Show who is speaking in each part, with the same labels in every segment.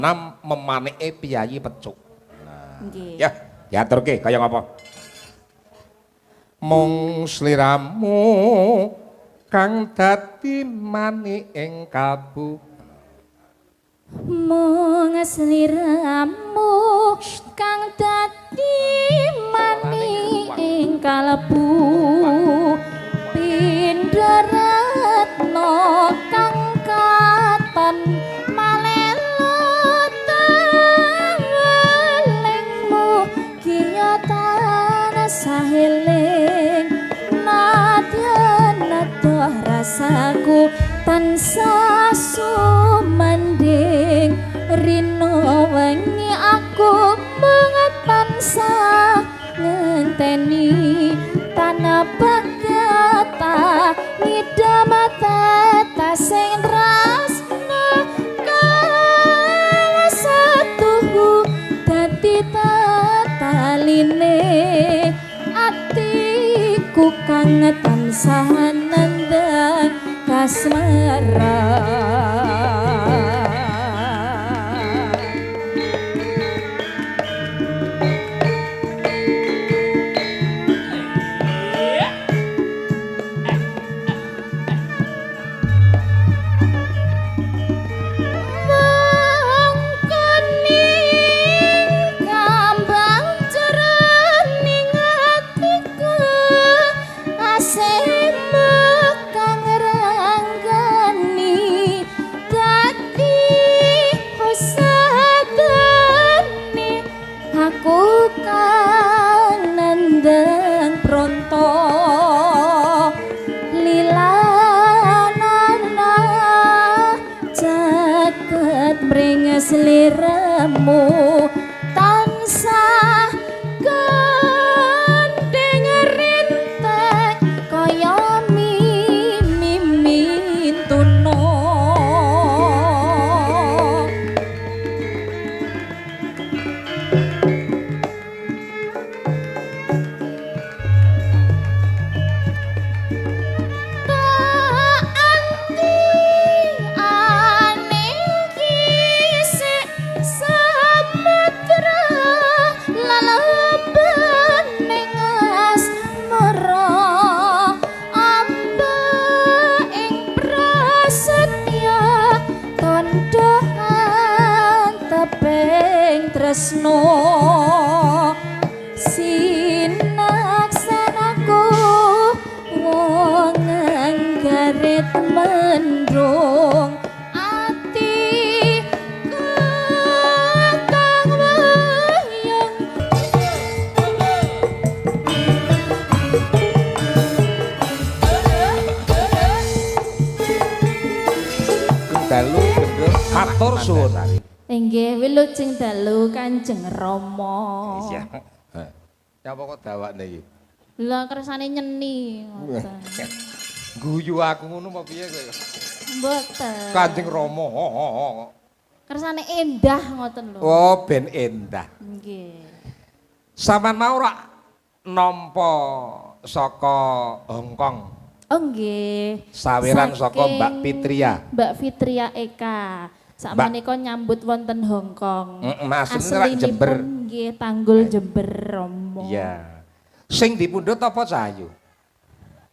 Speaker 1: Nam memanike piyayi pecuk. Nah,
Speaker 2: Nggih.
Speaker 1: ya, diaturke kaya ngapa? Mung sliramu kang dadi manik ing kalbu.
Speaker 2: Mung sliramu kang dadi manik ing kalbu. Pindha retno kang katon malelo tawelingmu kiya tansah eling nadyan adoh rasaku tansah sumanding rina wengi aku mung tansah ngenteni tanpa kata ngidam tetes sing tresna kang satuhu dadi tataline atiku kang tansah nandhang kasmaran. Wong kuning kambang jroning atiku asemu kang ranggani dadi usadane aku kang nandhang pronto lilanana jagat mring sliramu tansah gandeng rintek kaya mimintuna. Tak anti aning kisik samudra lalaban ning asmara amba ing prasetya tandha anteping tresno sinaksanaku wong anggaret mendung ati kakang wayang.
Speaker 1: Dalu gendut matur suwun.
Speaker 2: Inggih wilujeng dalu Kanjeng Rama.
Speaker 1: Iya. Nyapa kok dawakne iki?
Speaker 2: Lah kersane nyeni ngoten.
Speaker 1: Guyu aku ngono apa piye kowe?
Speaker 2: Mboten.
Speaker 1: Kanjeng Rama.
Speaker 2: Kersane endah ngoten lho.
Speaker 1: Oh, ben endah.
Speaker 2: Nggih.
Speaker 1: Sampeyan mau rak nampa saka Hong Kong.
Speaker 2: Oh nggih.
Speaker 1: Saweran saka
Speaker 2: Saking
Speaker 1: Mbak Fitria.
Speaker 2: Mbak Fitria Eka. Sakmenika nyambut wonten Hong Kong.
Speaker 1: Asline rak Jember.
Speaker 2: Aslinipun nggih Tanggul Jember Rama.
Speaker 1: Iya. Sing dipundhut apa Cahayu?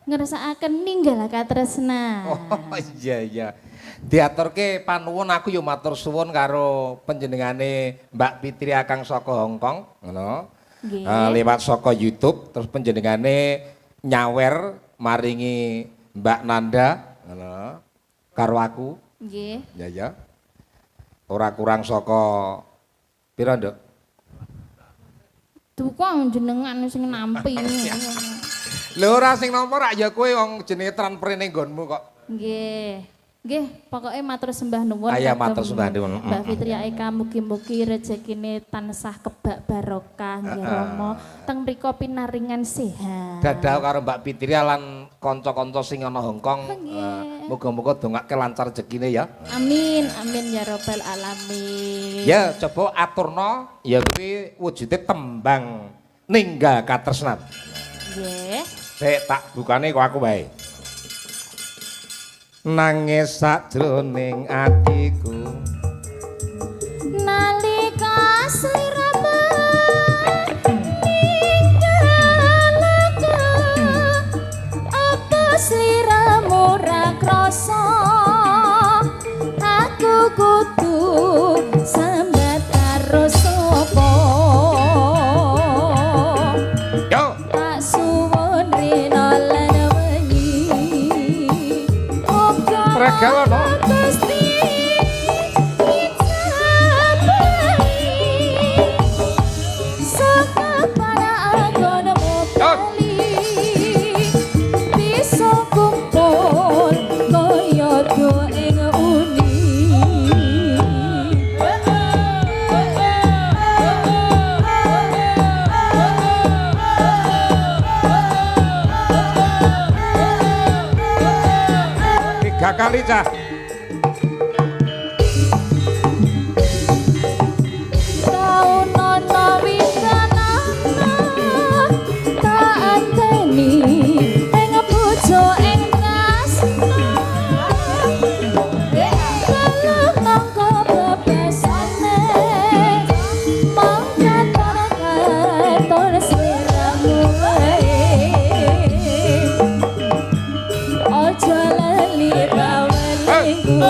Speaker 2: Ngersakaken ninggal katresnan.
Speaker 1: Oh iya iya. Diaturke panuwun aku yo matur suwun karo panjenengane Mbak Fitria kang saka Hong Kong, ngono.
Speaker 2: Nggih.
Speaker 1: Lewat saka YouTube terus panjenengane nyawer maringi Mbak Nanda, ngono. Karo aku.
Speaker 2: Nggih.
Speaker 1: Ya ya. Ora kurang saka pira, Nduk?
Speaker 2: Duka jenengan sing nampi.
Speaker 1: Lho ora sing nampa rak ya kowe wong jenenge transfer ning nggonmu kok.
Speaker 2: Nggih. Nggih, pokoke matur sembah nuwun.
Speaker 1: Ah, iya,
Speaker 2: kagem
Speaker 1: matur sembah nuwun.
Speaker 2: Mbak Fitria Eka mugi-mugi rezekine tansah kebak barokah nggih Rama. Teng mriku pinaringan sehat.
Speaker 1: Dadah karo Mbak Fitria lan kanca-kanca sing ana Hong Kong.
Speaker 2: Nggih.
Speaker 1: Muga-muga dongake lancar rezekine ya.
Speaker 2: Amin, amin ya robbal alamin.
Speaker 1: Ya, coba aturno ya kuwi wujude tembang ninggal katresnan.
Speaker 2: Nggih.
Speaker 1: Sik tak bukane kok aku wae. Nangis sakjroning atiku. Jagal ana.
Speaker 2: Gusti ngijabahi saka para agonmu bali bisa kumpul kaya do ing uni.
Speaker 1: Tiga kali cah.
Speaker 2: Taun ana wisanana tak anteni ing bojo ing tresna gelem mangko bebasane mangkat katon sliramu wae aja lali bawelingku.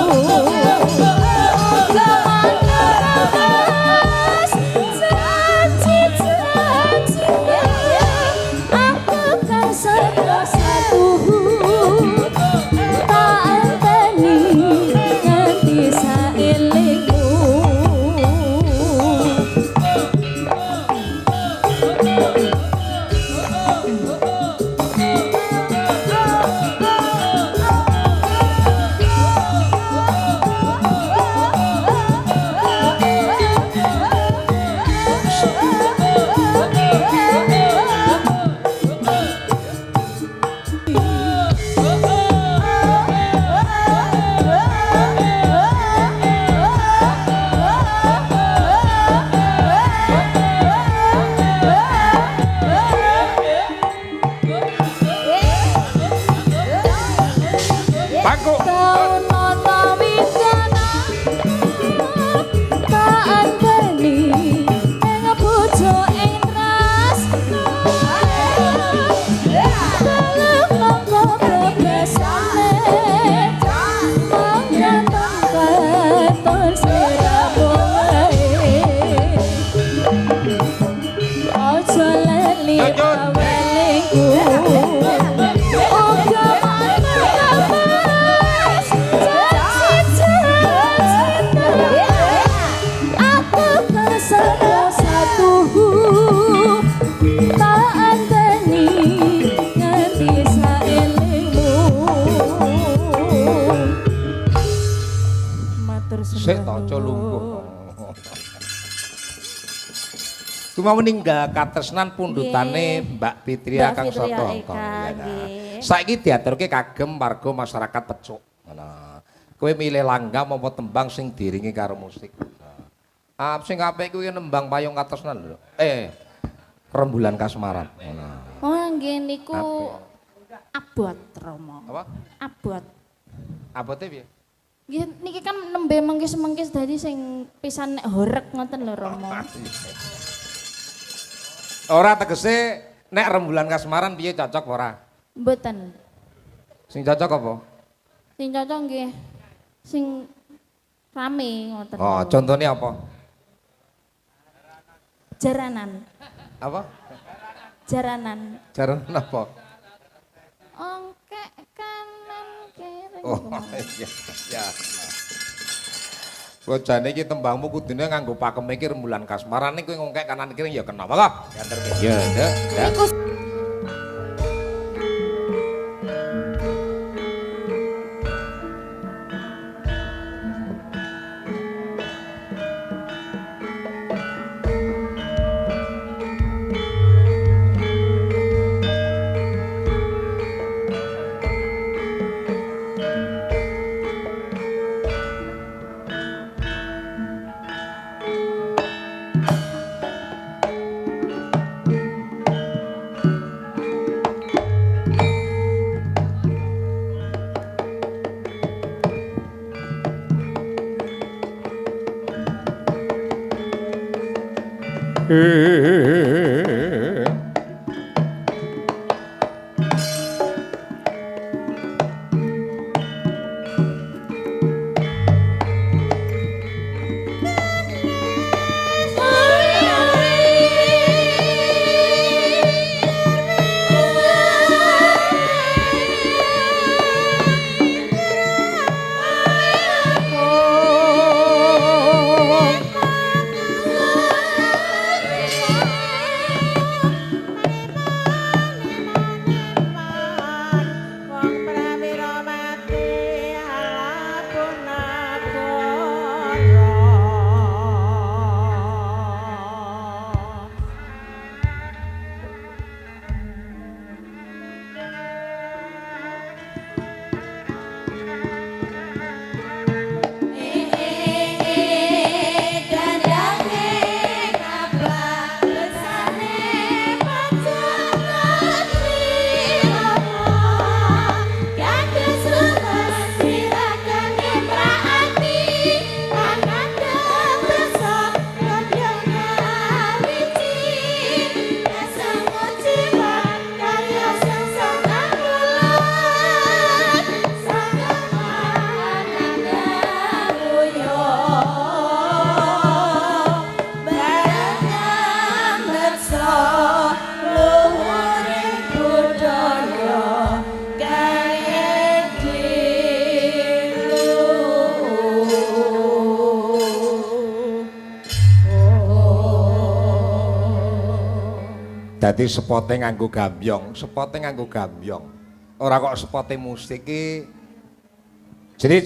Speaker 1: Bangku.
Speaker 2: Taun ana widana tak anteni ing bojo ing tresna gelem mangko bebasane mangkat katon sliramu wae aja lali awelingku uga mantas janji-janji aku kesana satu tak anteni nganti saelingmu. Matur
Speaker 1: Sik to aja lungguh. Ku mau ninggal katresnan pundhutane
Speaker 2: Nggih.
Speaker 1: Mbak Fitria
Speaker 2: Mbak
Speaker 1: Kang
Speaker 2: Fitria
Speaker 1: Soto.
Speaker 2: Eka, nggih.
Speaker 1: Saiki diaturke kagem warga masyarakat Pecuk. Ngono. Kowe milih langgam apa tembang sing diringi karo musik. Ah, sing apik kuwi nembang payung katresnan lho. Rembulan kasmaran. Ngono.
Speaker 2: Oh nggih niku abot Rama.
Speaker 1: Apa?
Speaker 2: Abot.
Speaker 1: Abote piye?
Speaker 2: Nggih niki kan nembe mengkis-mengkis dadi sing pisan nek horeg ngoten lho Rama.
Speaker 1: Ora tegese nek rembulan kasmaran piye cocok ora?
Speaker 2: Mboten.
Speaker 1: Sing cocok apa?
Speaker 2: Sing cocok nggih sing rame ngoten.
Speaker 1: Oh, contohnya apa?
Speaker 2: Jaranan.
Speaker 1: Apa?
Speaker 2: Jaranan.
Speaker 1: Jaranan apa?
Speaker 2: Ongkek kanan kiri.
Speaker 1: Oh iya, ya. Bojane iki tembangmu kudune nganggo pakem iki rembulan kasmaran kowe ngongkek kanan kiri ya kena. Monggo, dianterke. Ya, Nduk. Ya.
Speaker 2: Niku
Speaker 1: Dadi sepote nganggo gambyong, sepote nganggo gambyong. Ora kok sepote musik iki. Jadi